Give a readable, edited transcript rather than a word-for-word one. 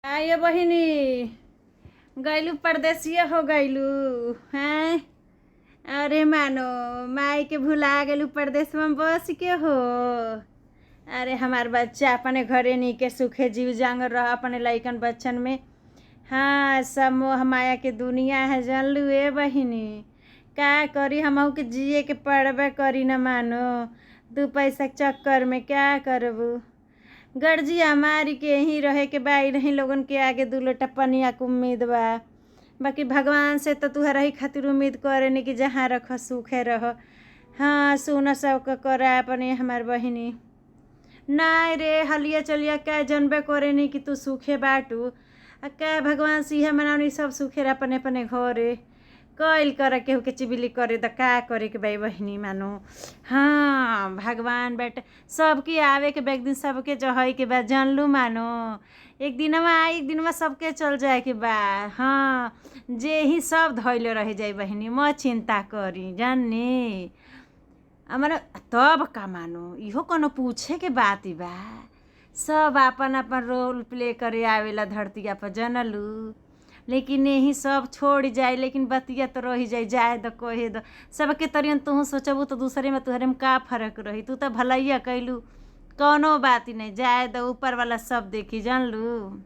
आइए बहिनी, गइलू परदेसिया हो गइलू हैं। अरे मानो माई के भुला गेलू परदेसवा में बस के हो। अरे हमार बच्चा अपने घरे नीके सुखे जीव जांगर रह अपने लइकन बच्चन में। हाँ, सब मोह माया के दुनिया है जानलू ए बहिनी। का करी, हमहू के जिए के पड़बे करी न मानो। दू पैसा के चक्कर में क्या करबू। गर्जिया मारी के यहीं रहे के बा, रही लोगन के आगे दू लोटा पनिया के उम्मीद बा। बाकी भगवान से तो तुहरा ही खातिर उम्मीद करेनी कि जहाँ रख सुखे रह। हाँ, सुन सबके करा अपने हमार बहिनी। नाइ रे हलिया चलिया का जनबे करेनी कि तू सुखे बाटू। आ का भगवान से इहे मनावनी सब सुखे रह अपने अपने घरे। कइल कर केहू के चिबिली करे त का करे के बा बहिनी मानो। हाँ, भगवान बेटा सबके आवे के बा, एक दिन सबके जहई के बा जानलू मानो। एक दिनवा आई, एक दिनवा सबके चल जाए के बा। हाँ, जे ही सब धइले रह जाई बहिनी, मत चिंता करी जाननी। मने तब का मानो इहो कोनो पूछे के बात बा। सब आपन आपन रोल प्ले करे आवेला धरतीया पर जनलू। लेकिन यही सब छोड़ जाई, लेकिन बतिया तो रही जाई। जाए द कहे द सबके तरियन तुहू सोचबू तो दूसरे में तुहरे में का फर्क रही। तू त भलैया कैलू, कौनो बात नहीं। जाए द, ऊपर वाला सब देखी जानलू।